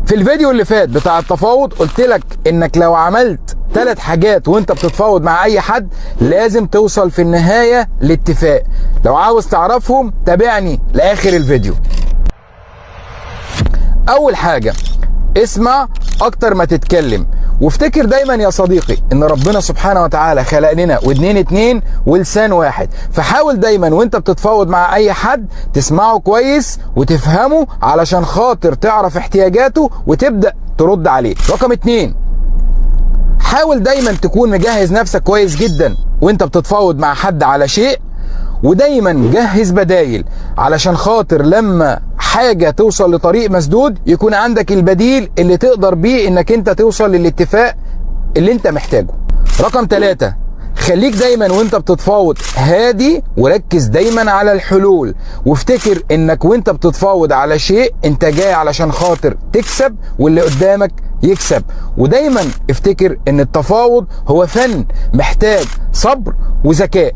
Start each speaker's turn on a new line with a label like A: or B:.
A: في الفيديو اللي فات بتاع التفاوض قلت لك انك لو عملت 3 حاجات وانت بتتفاوض مع اي حد لازم توصل في النهاية لاتفاق. لو عاوز تعرفهم تابعني لاخر الفيديو. اول حاجة، اسمع اكتر ما تتكلم، وافتكر دايما يا صديقي ان ربنا سبحانه وتعالى خلق لنا ودنين 2 ولسان واحد، فحاول دايما وانت بتتفاوض مع اي حد تسمعه كويس وتفهمه علشان خاطر تعرف احتياجاته وتبدأ ترد عليه. رقم 2، حاول دايما تكون مجهز نفسك كويس جدا وانت بتتفاوض مع حد على شيء، ودايما جهز بدايل علشان خاطر لما حاجة توصل لطريق مسدود يكون عندك البديل اللي تقدر بيه انك انت توصل للاتفاق اللي انت محتاجه. رقم 3، خليك دايما وانت بتتفاوض هادي وركز دايما على الحلول، وافتكر انك وانت بتتفاوض على شيء انت جاي علشان خاطر تكسب واللي قدامك يكسب، ودايما افتكر ان التفاوض هو فن محتاج صبر وذكاء.